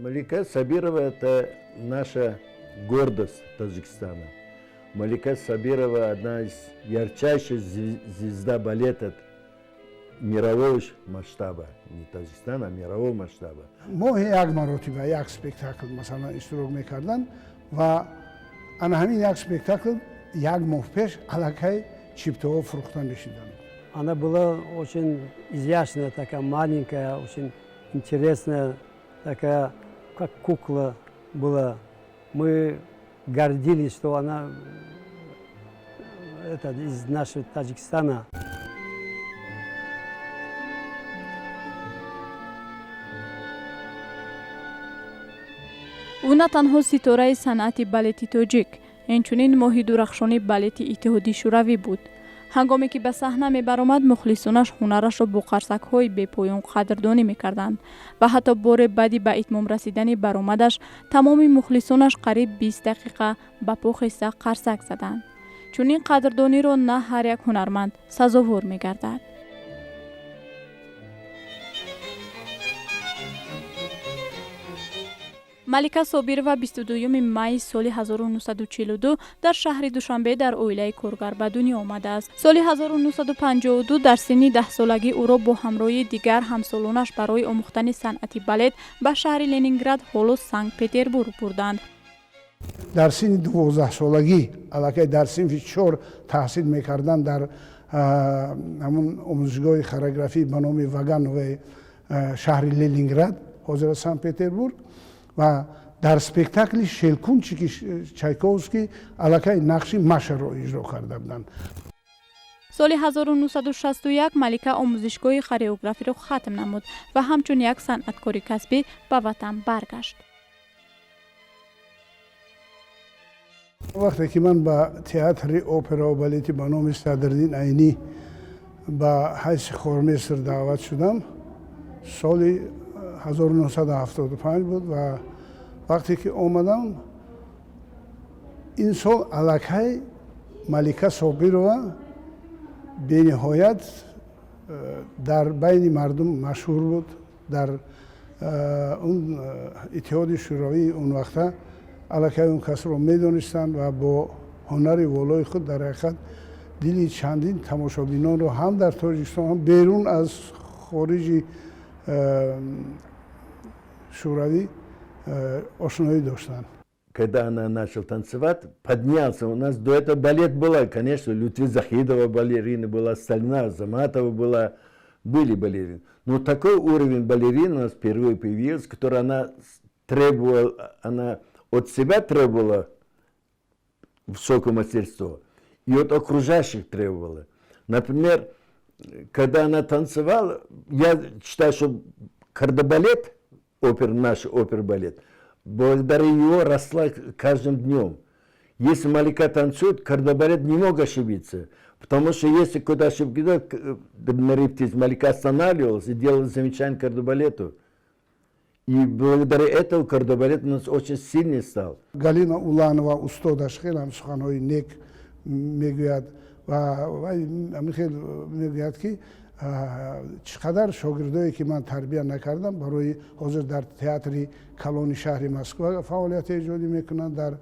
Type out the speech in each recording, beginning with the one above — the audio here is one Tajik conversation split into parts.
Малика Сабирова – это наша гордость Таджикистана. Малика Сабирова – одна из ярчайших звезда балета мирового масштаба. Не Таджикистана, а мирового масштаба. Моҳе як маротиба як спектакл, масалан, иштирок мекарданд ва ана ҳамин як спектакл як моҳ пеш аллакай чиптаҳо фурӯхта мешиданд. Она была очень изящная, такая маленькая, очень интересная, такая, как кукла была. Мы гордились, что она это, из нашего Таджикистана. Ӯ на танҳо ситораи санъати балети тоҷик, инчунин моҳи дурахшони балети Иттиҳоди Шӯравӣ буд. Ҳангоме ки ба саҳна мебаромад, мухлисонаш ҳунарашро бо қарсакҳои бепоён қадрдонӣ мекарданд ва ҳатто боре баъди ба итмом расидани баромадаш тамоми мухлисонаш қариб 20 дақиқа ба по хеста қарсак заданд. Чунин қадрдониро на ҳар як ҳунарманд сазовор мегардад. Малика Собирова 22 майи соли 1942 дар шаҳри Душанбе дар оилаи коргар ба дунё омадааст. Соли 1952 дар синни 10-солагӣ ӯро бо ҳамроҳии дигар ҳамсолонаш барои омӯхтани санъати балет ба шаҳри Ленинград, ҳоло Санкт Петербург, бурданд. Дар синни 12-солагӣ аллакай дар синфи чор таҳсил мекарданд дар ҳамун омӯзишгоҳи хореографӣ ба номи Ваганови шаҳри Ленинград, ҳозира Санкт Петербург, ва дар спектакли «Щелкунчики» Чайковский аллакай нақши Машаро иҷро карда буданд. Соли 1961 Малика омӯзишгоҳи хореографиро хатм намуд ва ҳамчун як санъаткори касбӣ ба ватан баргашт. Вақте ки ман ба театри операву балети ба номи Садриддин Айнӣ ба ҳайси хормейстер даъват шудам, соли 1975 буд ва вақте ки омадам, ин сол аллакай Малика Собирова бениҳоят дар байни мардум машҳур буд. Дар он Иттиҳоди Шӯравии он вақта аллакай он касро медонистанд ва бо ҳунари волои худ дар ҳақиқат дили чандин тамошобинонро ҳам дар Тоҷикистон, ҳам берун аз хориҷи Шӯравӣ ошноӣ доштанд. Когда она начала танцевать, поднялся. У нас до этого балет была, конечно, Лютви Захидова балерина была, Стальна Заматова была, были балерины. Но такой уровень балерин у нас впервые появился, который она требовала, она от себя требовала высокое мастерство и от окружающих требовала. Например, когда она танцевала, я считаю, что кордебалет, опер, наш опер-балет, благодаря ее росла каждым днем. Если Малика танцует, кордебалет не мог ошибиться. Потому что если куда ошибка, на репетиции Малика останавливалась и делала замечание кордебалету. И благодаря этому кордебалет у нас очень сильный стал. Галина Уланова, устодаш, хеле ҳам суханҳои нек мегӯяд ва ҳамин хел мегӯяд, ки чӣ қадар шогирдое ки ман тарбия накардам, барои ҳозир дар театри калони шаҳри Москва фаъолияти эҷодӣ мекунанд, дар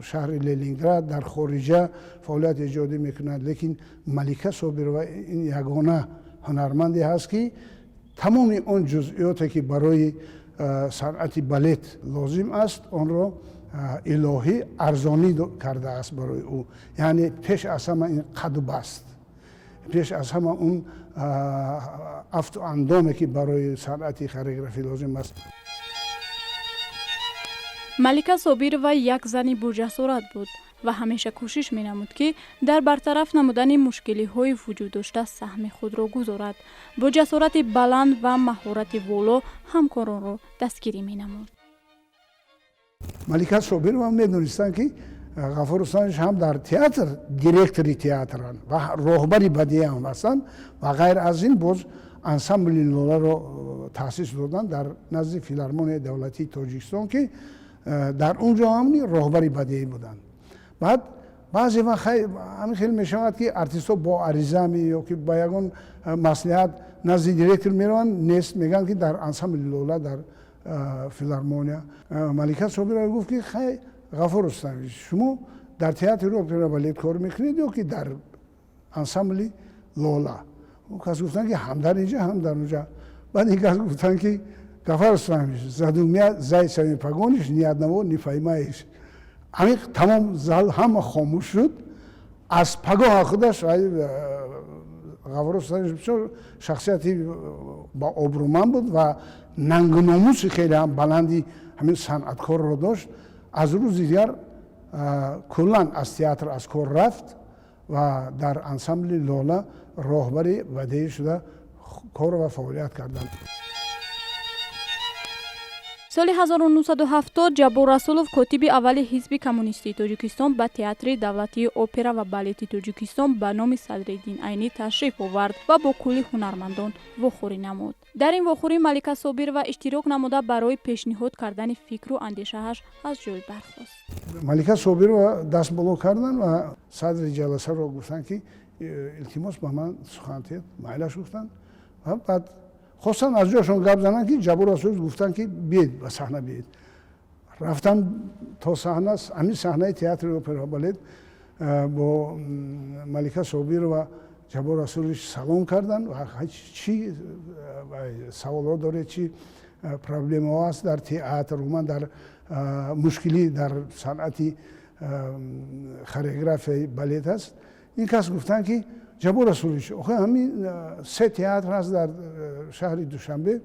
шаҳри Ленинград, дар хориҷа фаъолияти эҷодӣ мекунанд, лекин Малика Собирова ин ягона ҳунарманде ҳаст, ки тамоми он ҷузъиёте, ки барои санъати балет лозим аст, онро илоҳӣ арзонӣ кардааст барои ӯ. Яъне пеш аз ҳама ин қаду баст, пеш аз ҳама он афту андоме, ки барои санъати хореографӣ лозим аст. Малика Собирова як зани боҷасорат буд ва ҳамеша кӯшиш менамуд, ки дар бартараф намудани мушкилиҳои вуҷуддошта саҳми худро гузорад. Бо ҷасорати баланд ва маҳорати воло ҳамкоронро дастгирӣ менамуд. Малика Собирова медонистанд, ки Ғафур Рустамович ҳам дар театр директори театранд ва роҳбари бадеа ҳам ҳастанд ва ғайр аз ин боз ансамбли Лоларо таъсис доданд дар назди Филармонияи давлатии Тоҷикистон, ки дар он ҷо ҳам роҳбари бадеӣ буданд. Баъд баъзе вақт ҳамин хел мешавад, ки артистҳо бо аризами ё ки ба ягон маслиҳат назди директор мераванд, нест, мегӯянд, ки дар ансамбли Лола дар филармония. Малика Собирова гуфт, ки хай, Ғафур Рустамович, шумо дар театри опера балет кор мекунед ё ки дар ансамбли Лола? Он кас гуфтанд, ки ҳам дар инҷа, ҳам дар онҷа. Баъд ин кас гуфтанд, ки Гафар Рустамович, за двумя зайцами погонишь, ни одного не поймаешь. Ҳамин тамом, зал ҳама хомӯш шуд. Аз пагоҳа худаш Ғафур Рустамович бисёр шахсияти ба обрӯманд буд ва нангу номуси хеле ҳам баланди ҳамин санъаткорро дошт. Аз рӯзи дигар куллан аз театр аз кор рафт ва дар ансамбли Лола роҳбари бадеӣ шуда кор ва фаъолият карданд. Соли 1970 Ҷаббор Расулов, котиби аввали Ҳизби Коммунистии Тоҷикистон, ба Театри давлатии опера ва балети Тоҷикистон ба номи Садриддин Айнӣ ташриф овард ва бо кулли ҳунармандон вохӯрӣ намуд. Дар ин вохӯрӣ Малика Собирова иштирок намуда, барои пешниҳод кардани фикру андешааш аз ҷой бархост. Малика Собирова даст боло карданд ва садри ҷаласаро гуфтанд, ки илтимос, ба ман сухан диҳед. Майлаш, гуфтанд. Ва баъд хостанд аз ҷошон гап зананд, ки Ҷаббор Расулов гуфтанд, ки биед, ба саҳна биед. Рафтан то саҳна, ҳамин саҳнаи театри опера балет, бо Малика Собирова Ҷаббор Расулович салом карданд ва чӣ саволҳо доред, чӣ проблемаҳо аст дар театр, умуман дар мушкилӣ дар санъати хореографияи балет аст. Ин кас гуфтанд, ки Ҷаббор Расулович, охи ҳамин се театр ҳаст дар шаҳри Душанбе,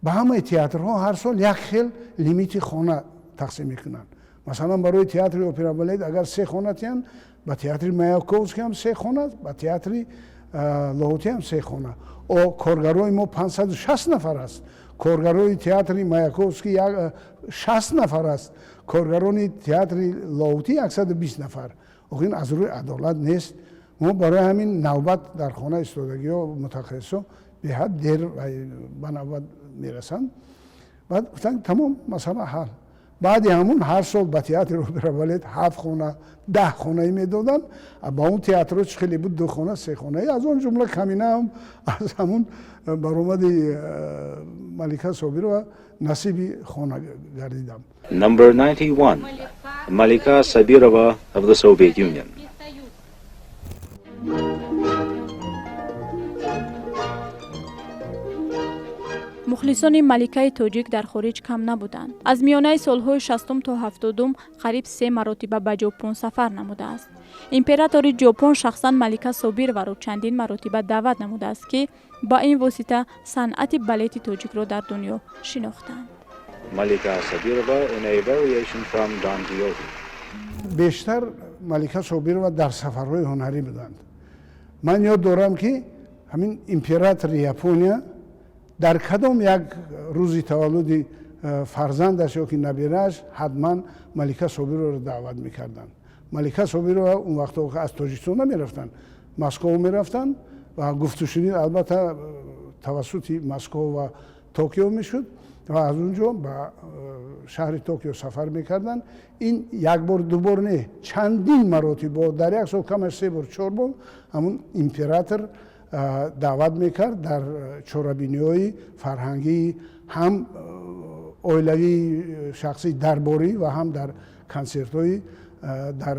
ба ҳамаи театрҳо ҳар сол як хел лимити хона тақсим мекунанд. Масалан, барои театри опера балет агар се хона тиҳанд, ба театри Маяковский ҳам се хона, ба театри Лоҳутӣ ҳам се хона. О коргарои мо 560 нафар аст, коргарои театри Маяковский 60 нафар аст, коргарони театри Лоҳутӣ 120 нафар. Охи ин аз рӯи адолат нест. Мо барои ҳамин навбат дар хона истодагиҳо, мутахассисо беҳад дер ба навбат мерасанд. Баъд гуфтанд, тамом, масъала ҳал. Баъди ҳамун ҳар сол ба театри опера балет ҳафт хона, 10 хонаи медоданд, ба он театрҳо чӣ хеле буд, ду хона, се хонаи. Аз он ҷумла каминаам аз ҳамун баромади Малика Собирова насиби хона гардидам. Number 91, Malika Sabirova of the Soviet Union. Мухлисони маликаи тоҷик дар хориҷ кам набуданд. Аз миёнаи солҳои 60-ум то 70-ум қариб се маротиба ба Ҷопон сафар намудааст. Императори Ҷопон шахсан Малика Собироваро чандин маротиба даъват намудааст, ки ба ин восита санъати балети тоҷикро дар дунё шинохтанд. Malika Sabirova in a variation from Don Quixote. Бештар Малика Собирова дар сафарҳои ҳунарӣ буданд. Ман ёд дорам, ки ҳамин императори Япония дар кадом як рӯзи таваллуди фарзандаш ё ки набирааш ҳатман Малика Собироваро даъват мекарданд. Малика Собирова он вақтҳо аз Тоҷикистон намерафтанд, Москов мерафтанд ва гуфтушунид албатта тавассути Москов ва Токио мешуд ва аз он ҷо ба шаҳри Токио сафар мекарданд. Ин як бор, ду бор не, чандин маротибо, дар як сол камаш се бор, чор бор ҳамун император даъват мекард дар чорабиниҳои фарҳангии, ҳам оилавии, шахсии дарборӣ ва ҳам дар консертҳои дар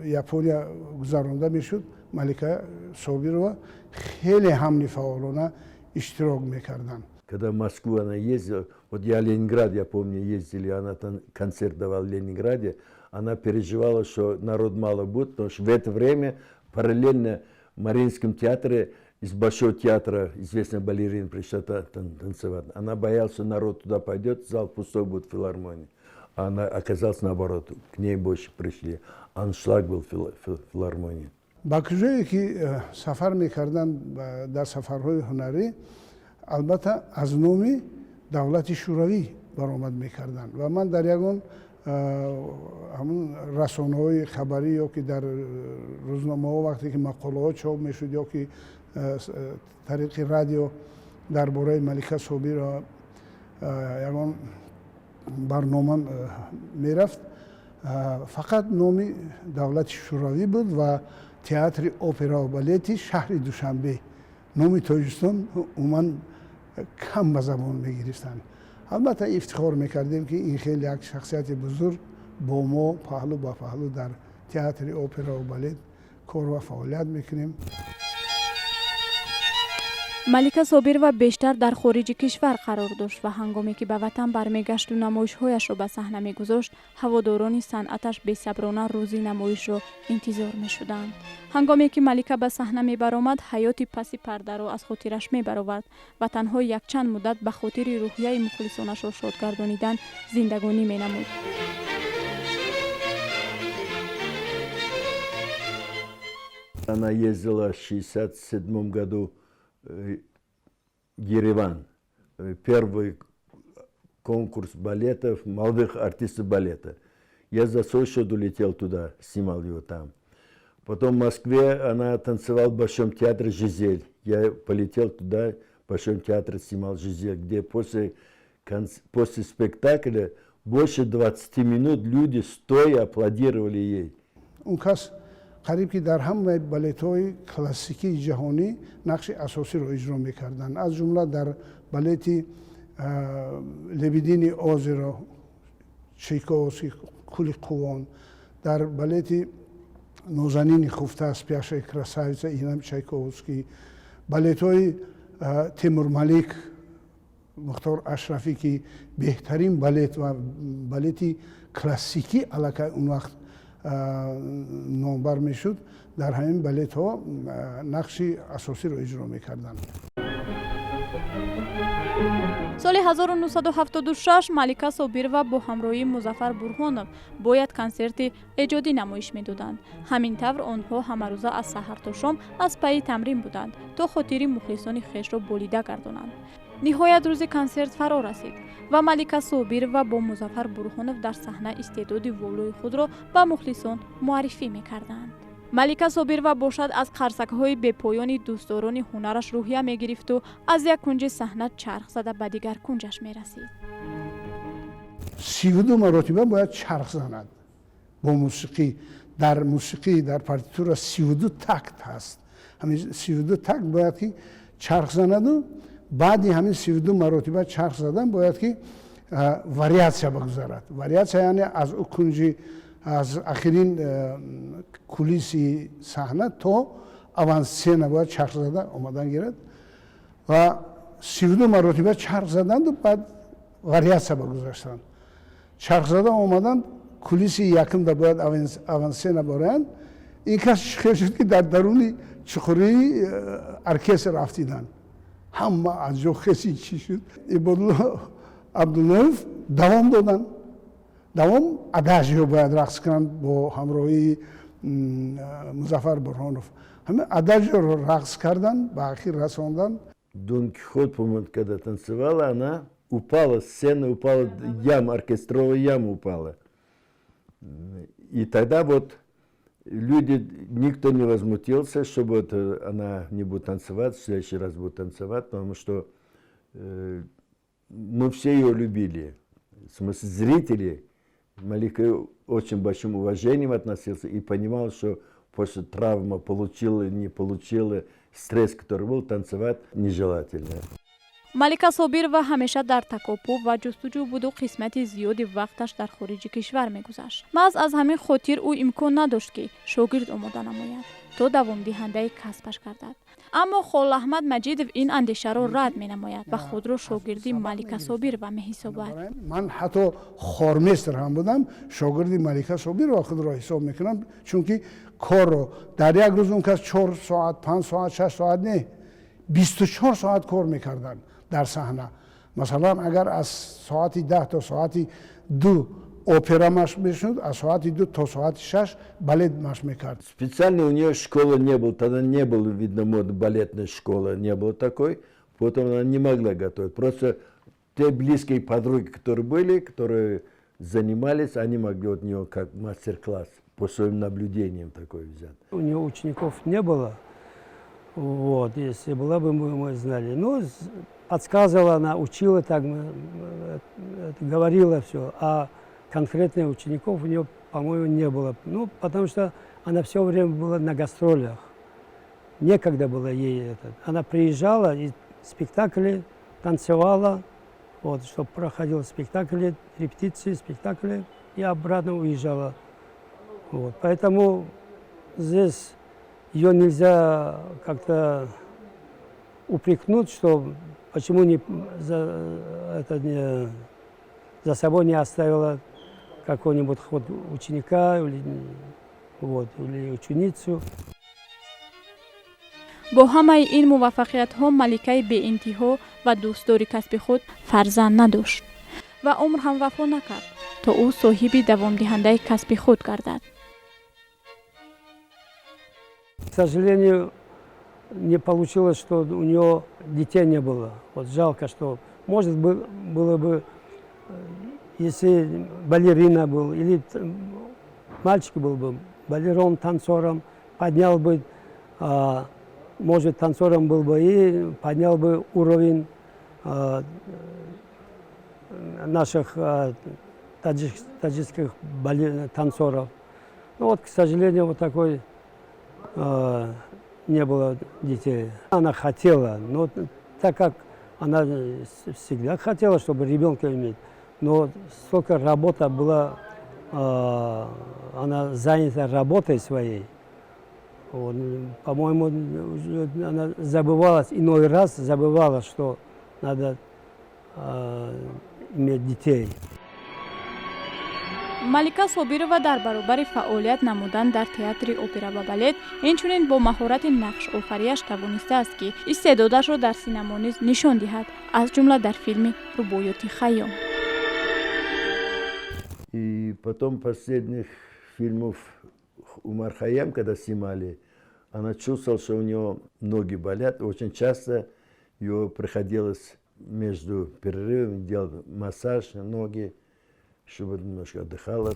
Япония гузаронда мешуд. Малика Собирова хеле ҳамни фаъолона иштирок мекарданд. Когда в Москву она ездила, вот я Ленинград, я помню, ездили, она там концерт давала в Ленинграде, она переживала, что народ мало будет, потому что в это время параллельно в Мариинском театре из Большого театра известная балерина пришла танцевать. Она боялась, что народ туда пойдет, зал пустой будет в филармонии. А она оказалось наоборот, к ней больше пришли. Аншлаг был в филармонии. Ба куҷое ки сафар мекарданд дар сафарҳои ҳунарӣ, албатта аз номи давлати Шӯравӣ баромад мекарданд. Ва ман дар ягон ҳамун расонаҳои хабарӣ ё ки дар рӯзномаҳо, вақте ки мақолаҳо чоп мешуд ё ки тариқи радио дар бораи Малика Собирова ягон барнома мерафт, фақат номи давлати Шӯравӣ буд ва театри опера ва балети шаҳри Душанбе. Номи Тоҷикистон умуман кам ба забон мегирифтанд. Албатта, ифтихор мекардем, ки ин хел як шахсияти бузург бо мо паҳлӯ ба паҳлӯ дар театри операву балет кор ва фаъолият мекунем. Малика Собирова бештар дар хориҷи кишвар қарор дошт ва ҳангоме ки ба ватан бармегашту намоишҳояшро ба саҳна мегузошт, ҳаводорони санъаташ бесаброна рӯзи намоишро интизор мешуданд. Ҳангоме ки Малика ба саҳна мебаромад, ҳаёти паси пардаро аз хотираш мебаровард ва танҳо якчанд муддат ба хотири рӯҳияи мухлисонашро шодгардонидан зиндагонӣ менамуд. Она ездила в 1967 году в Ереван. Первый конкурс балетов, молодых артистов балета. Я за Сочи долетел туда, снимал его там. Потом в Москве она танцевала в Большом театре «Жизель». Я полетел туда, в Большом театре снимал «Жизель», где после спектакля больше 20 минут люди стоя аплодировали ей. Он кас қариб ки дар ҳамаи балетҳои классикии ҷаҳонӣ нақши асосиро иҷро мекарданд, аз ҷумла дар балети «Лебединое озеро» Чайковский, «Кӯли қувон», дар балети «Нозанини хуфта», «Спящая красавица», инам Чайковский, балетҳои «Темурмалик» Мухтор Ашрафӣ, ки беҳтарин балет ва балети классикӣ аллакай он вақт номбар мешуд, дар ҳамин балетҳо нақши асосиро иҷро мекарданд. Соли 1976 Малика Собирова бо ҳамроҳии Музаффар Бурҳонов бояд консерти эҷодӣ намоиш медоданд. Ҳамин тавр, онҳо ҳамарӯза аз саҳар то шом аз пайи тамрин буданд, то хотири мухлисони хешро болида гардонанд. Ниҳоят, рӯзи консерт фаро расид ва Малика Собирова бо Музаффар Бурҳонов дар саҳна истеъдоди волои худро ба мухлисон муаррифӣ мекарданд. Малика Собирова бошад, аз қарсакҳои бепоёни дӯстдорони ҳунараш рӯҳия мегирифту аз як кунҷи саҳна чарх зада ба дигар кунҷаш мерасид. 32 маротиба бояд чарх занад бо мусиқӣ. Дар мусиқӣ, дар партитура 32 такт ҳаст. Ҳамин 32 такт бояд ки чарх занаду баъди ҳамин 32 маротиба чарх задан бояд ки вариатсия бигузарад. Вариатсия яъне аз ӯ кунҷи, аз ахирин кулиси саҳна то авансцена бояд чарх зада омадан гирад ва 32 маротиба чарх заданду баъд вариатсия багузаштанд. Чарх зада омаданд, кулиси якумда бояд авансцена бороянд. Ин кас хел шуд, ки дар даруни чуқурии оркестр афтиданд. Ҳама аз ҷо хеси, чӣ шуд? Ибодулло Абдуллоев давом доданд. Давом адажио бояд рақс кунанд бо ҳамроҳии Музаффар Бурҳонов. Ҳамин адажиоро рақс карданд, ба ахир расонданд. Дон Кихот, по-моему, когда танцевала, она упала с сцены, упала, яма, оркестровая яма упала. И тогда вот люди, никто не возмутился, чтобы вот она не будет танцевать, в следующий раз будет танцевать, потому что мы все ее любили. В смысле, зрители. Малика очень большим уважением относился и понимал, что после травмы получила, не получила, стресс, который был, танцевать нежелательно. Малика Собирова ҳамеша дар такопӯ ва ҷустуҷӯ буду қисмати зиёди вақташ дар хориҷи кишвар мегузашт. Маҳз аз ҳамин хотир ӯ имкон надошт, ки шогирд омода намояд, то давомдиҳандаи касбаш гардад. Аммо Холаҳмад Маҷидов ин андешаро рад менамояд ва худро шогирди Малика Собирова меҳисобад. Ман ҳатто хормейстер ҳам будам, шогирди Малика Собирова худро ҳисоб мекунам, чунки корро дар як рӯз он кас 4 соат, 5 соат, 6 соат не, 24 соат кор мекарданд дар саҳна. Масалан, агар аз соати 10 то соати 2 опера машқ мешуд, аз соати 2 то соати 6 балет машқ мекард. Специально у нее школы не было, тогда не было, видно, моды балетной школы, не было такой, потом она не могла готовить. Просто те близкие подруги, которые были, которые занимались, они могли от нее как мастер-класс по своим наблюдениям такой взять. У нее учеников не было. Вот, если была бы, мы знали. Ну, подсказывала она, учила так, говорила все. А конкретных учеников у нее, по-моему, не было. Ну, потому что она все время была на гастролях. Некогда было ей это. Она приезжала и спектакли танцевала. Вот, чтобы проходил спектакли, репетиции, спектакли, и обратно уезжала. Вот, поэтому здесь ее нельзя как-то упрекнуть, что почему не за, это не, за собой не оставила какого-нибудь хоть ученика или, вот, или ученицу. Бо ҳамаи ин муваффақиятҳо маликаи беинтиҳо ва дӯстдори касби худ фарзанд надошт ва умр ҳам вафо накард, то ӯ соҳиби давомдиҳандаи касби худ гардад. К сожалению, не получилось, что у нее детей не было. Вот жалко, что, может быть, было бы, если балерина был, или мальчик был бы балерон, танцором, поднял бы, может, танцором был бы и поднял бы уровень наших таджикских танцоров. Ну вот, к сожалению, вот такой не было детей. Она хотела, но так как она всегда хотела, чтобы ребенка иметь, но столько работа была, она занята работой своей. Вот, по-моему, она забывалась, иной раз забывала, что надо иметь детей. Малика Собирова дар баробари фаъолият намудан дар театри опера ва балет, инчунин бо маҳорати нақшофарияш тавонистааст, ки истеъдодашро дар синамо низ нишон диҳад, аз ҷумла дар филми «Рубоёти Хайём». И потом последних фильмов Умар Хайям, когда снимали, она чувствовала, что у нее ноги болят. Очень часто ее приходилось между перерывами делать массаж на ноги, чтобы немножко отдыхала.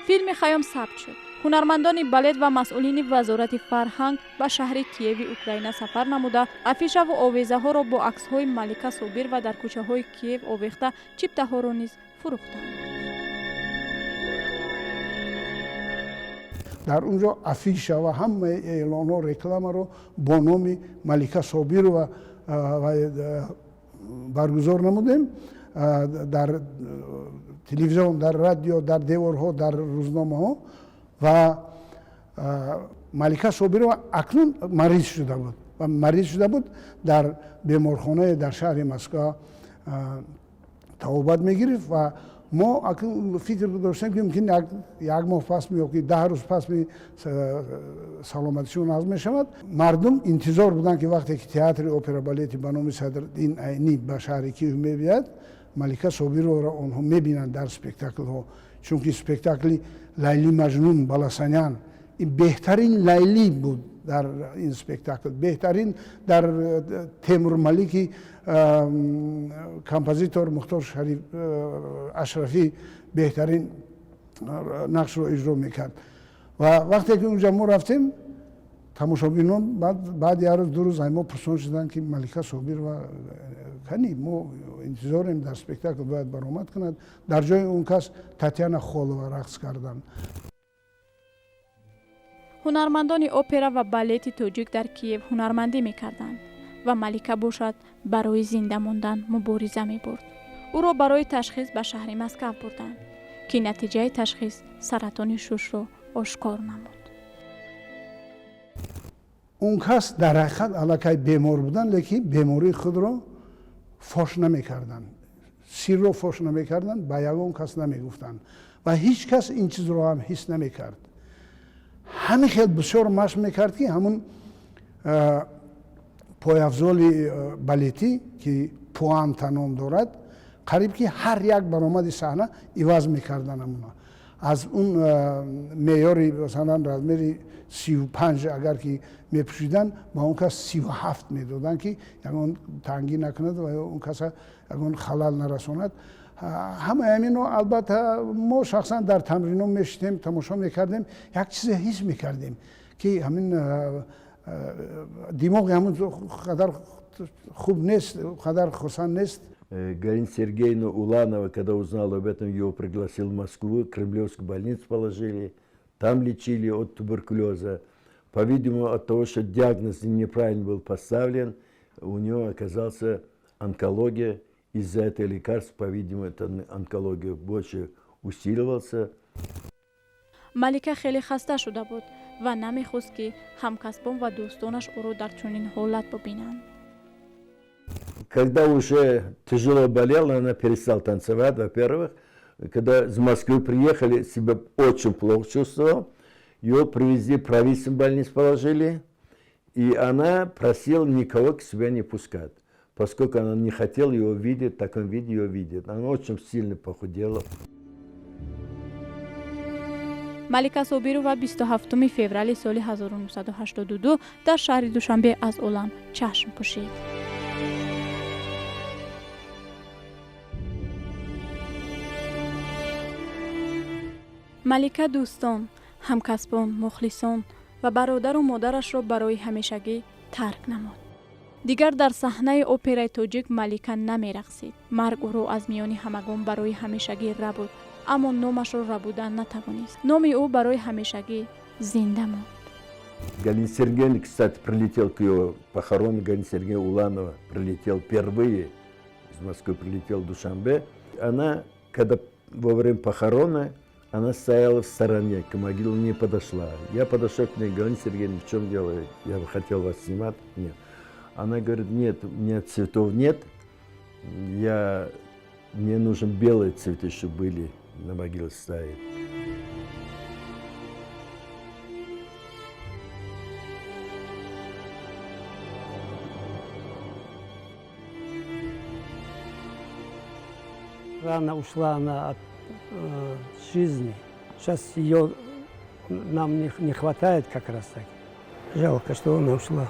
Филми «Хайём» сабт шуд. Ҳунармандони балет ва масъулини Вазорати фарҳанг ба шаҳри Киеви Украина сафар намуда, афишаву овезаҳоро бо аксҳои Малика Собирова дар кӯчаҳои Киев овехта, чиптаҳоро низ фурӯхтанд. Дар он ҷо афиша ва ҳамаи эълонҳо, рекламаро бо номи Малика Собирова баргузор намудем. Дар телевизион, дар радио, дар деворҳо, дар рӯзномаҳо. Ва Малика Собирова акнун мариз шуда буд ва мариз шуда буд, дар беморхонае дар шаҳри Москва табобат мегирифт. Ва мо акнун фикр доштем, ки мумкин як моҳ пас ё ки 10 рӯз пас ми саломатишон нағз мешавад. Мардум интизор буданд, ки вақте ки театри опера балети ба номи Садриддин Айнӣ ба шаҳри Киев мебияд, Малика Собироваро онҳо мебинанд дар спектаклҳо, чунки спектакли «Лайли Маҷнун» Баласанян ин беҳтарин Лайлӣ буд, дар ин спектакл беҳтарин дар Темурмалики композитор Мухтор Шариф Ашрафӣ беҳтарин нақшро иҷро мекард. Ва вақте ки унҷа мо рафтем, тамошобинон баъд як рӯз, 2 рӯз мо пурсон шуданд, ки Малика Собирова кани, мо интизорем, дар спектакл бояд баромад кунад. Дар ҷои он кас Татьяна Холова рақс карданд. Ҳунармандони опера ва балети тоҷик дар Киев ҳунармандӣ мекарданд ва малика бошад, барои зинда мондан мубориза мебурд. Ӯро барои ташхис ба шаҳри Москав бурданд, ки натиҷаи ташхис саратони шушро ошкор намуд. Он кас дар ҳақиқат аллакай бемор буданд, лекин бемории худро фош намекарданд, сирро фош намекарданд, ба ягон кас намегуфтанд ва ҳеҷ кас ин чизро ҳам ҳис намекард. Ҳамин хел бисёр машқ мекард, ки ҳамун пойафзоли балетӣ, ки пуанта ном дорад, қариб ки ҳар як баромади саҳна иваз мекардан ҳамуна. Аз он меъёри, масалан, размери 35 агар ки мепӯшиданд, ба он кас 37 медоданд, ки ягон тангӣ накунад ва он каса ягон халал нарасонад. Ҳамаи ҳамино, албатта, мо шахсан дар тамрино мешитем, тамошо мекардем, як чизе ҳис мекардем, ки ҳамин димоғи ҳамун қадар хуб нест, қадар хурсанд нест. Галина Сергеевна Уланова, когда узнала об этом, его пригласил в Москву, Кремлевскую больницу положили, там лечили от туберкулеза. По-видимому, от того, что диагноз неправильно был поставлен, у него оказался онкология. Из-за этого лекарства, по-видимому, эта онкология больше усиливался. Малика хеле хаста шуда буд ва намехост, ки ҳамкасбон ва дӯстонаш ӯро дар чунин ҳолат бубинанд. Когда уже тяжело болела, она перестала танцевать, во-первых. Когда из Москвы приехали, себя очень плохо чувствовал. Ее привезли, в правительственную больницу положили. И она просила никого к себе не пускать, поскольку она не хотела его видеть, в таком виде ее видеть. Она очень сильно похудела. Малика Собирова 27 феврали соли 1982 дар шаҳри Душанбе аз олам чашм пӯшид. Малика дӯстон, ҳамкасбон, мухлисон ва бародару модарашро барои ҳамешагӣ тарк намуд. Дигар дар саҳнаи операи тоҷик Малика намерақсид. Марг ӯро аз миёни ҳамагон барои ҳамешагӣ рабуд, аммо номашро рабуда натавонист. Номи ӯ барои ҳамешагӣ зинда монд. Галина Сергеевна, кстати, прилетел к ее похоронам. Галина Сергеевна Уланова прилетел впервые из Москвы, прилетел в Душанбе. Она, когда во время похорона, она стояла в стороне, к могиле не подошла. Я подошел к ней, Галина Сергеевна, в чем дело? Я бы хотел вас снимать. Нет. Она говорит: нет, у меня цветов нет, мне нужен белые цветы, чтобы были на могиле ставить. Рано ушла она от жизни. Сейчас ее нам не хватает как раз таки. Жалко, что она ушла.